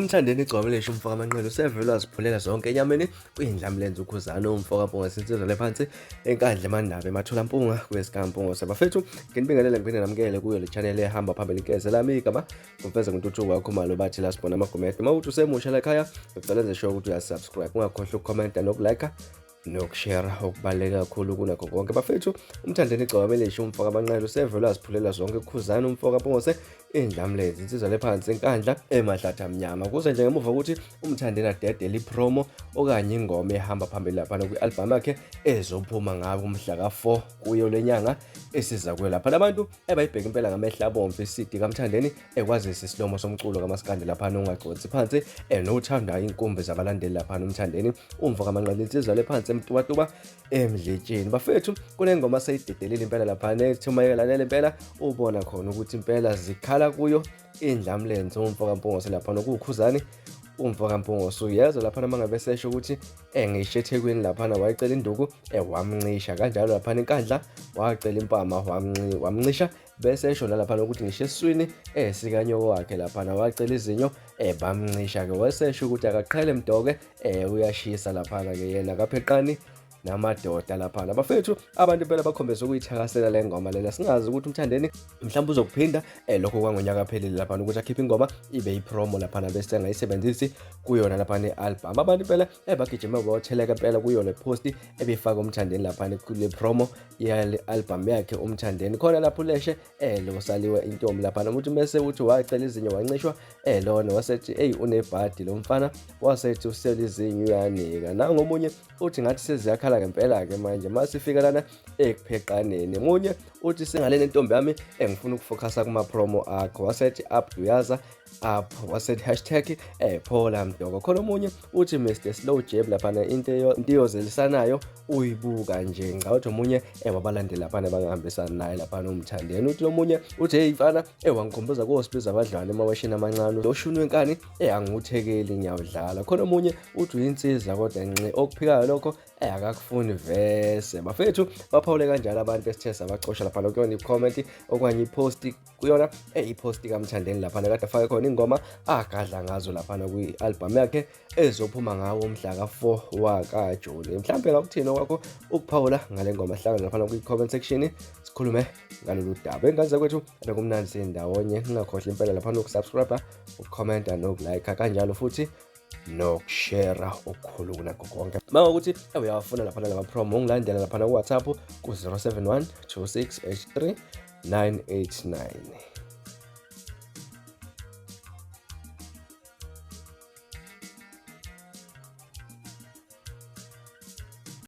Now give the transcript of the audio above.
Umthandeni igcwabeleshe umfo kaManqele usevele waziphulela zonke enyameni kwindlamlenze ukhuzane umfo kaMpunga insizwa lephansi enkandla emandaba ematholampunga kwesikaMpungose. Bafethu nginibingelele ngiphinde namukele kuyo le channel ehamba phambili inkeze lami igama ngumfeza nguntuthuko wakho malo bathi la sibona amagumede. Uma uthi usemusha la ekhaya ngicela nje sure ukuthi uyasubscribe ungakhohlwa ukukhomenta nokulike nokushare okubaluleke kakhulu kunakho konke. Bafethu umthandeni igcwabeleshe umfo kaManqele usevele waziphulela zonke kukhuzane umfo kaMpungose indlamlenze insizwa lephansi enkandla emahlathi amnyama kuze nje ngemuva kokuthi umthandeni adedele ipromo okanye ingoma ehamba phambili laphana kwi-albhamu yakhe ezophuma ngawo umhla ka-4 kuyo lenyanga esiza kuyo laphana. Abantu ebayibheka impela ngamehlo abomvu isidi kamthandeni ekwazisa isilomo somculo kamaskandi laphana ongaconsi phansi enothandwa inkumbi zabalandeli laphana umthandeni umfo kamanqele insizwa lephansi emtubatuba emdletsheni. Bafethu kunengoma seyidedelile impela laphana ethi uma elalela impela ubona khona ukuthi impela zikhala kuyo indlamlenze umfo kaMpungose laphana okuwukhuzane umfo kaMpungose uyezwa laphana uma ngabe sesho ukuthi engisho eThekwini laphana wayecela induku wamncisha kanjalo laphana inkandla wacela impama wamncisha bese esho nalaphana ukuthi ngisho esiswini esikanyoko wakhe laphana wacela izinyo bamncisha-ke wesesho ukuthi akaqhele mdoke uyashisa laphana-ke yena akapheqani namadoda laphana. Bafethu abantu impela bakhombisa ukuyithakasela le ngoma lena singazi ukuthi umthandeni mhlawumbe uzokuphinda lokho kwangonyaka phelile laphana ukuthi akhiphe ingoma ibe ipromo laphana bese angayisebenzisi kuyona laphana i-album. Abantu impela bagijime bawatheleka impela kuyo le post ebifaka umthandeni laphana kule promo yale album yakhe umthandeni. Khona lapho uleshe lo saliwe intombi laphana umuntu mese uthi wacela izinyo wancishwa lona wasethi eyi unebhadi lo mfana wasethi usela izinyo uyanika. Nangomunye uthi ngathi seziyakhala ngempela-ke manje masifika lana ekupheqaneni. Munye uthi sengalena intombi yami engifuna ukufokhasa kuma-promo akho wasethi up uyaza up wasethi hashtag phola mdoko. Khona omunye uthi Mr Slow Jab laphana into iyozelisanayo uyibuka nje ngicabanga ukuthi omunye wabalandeli laphana bangahambisani naye laphana umthandeni. Uthi omunye uthi hey mfana wangikhumbuza kosibiza abadlwane emaweshini amancane oshuni wenkani angiwuthekeli ngiyawudlala. Khona omunye uthi uyinsizwa kodwa nxe okuphikayo lokho akakufuni vese. Bafethu baphawule kanjalo abantu esithe sabacosha laphana kuyona i-comment okanye i-post kuyona i-post kaMthandeni laphana kade afake khona ingoma agadla ngazo laphana kwi-album yakhe ezophuma ngawo umhla ka-4 wakaJuni. Mhlawumbe ngakuthini okwakho ukuphawula ngale ngoma, hlangana laphana kwi-comment section sikhulume ngalolu daba. Engane zakwethu bekumnandi sindawonye, ngingakhohlwa impela laphana ukusubscribe, ukukhomenta nokulike kanjalo futhi nokushera okukhulu kunakho konke. Uma ukuthi uyawafuna laphana lama promo ungilandela laphana ku-WhatsApp ku-071 2683 989.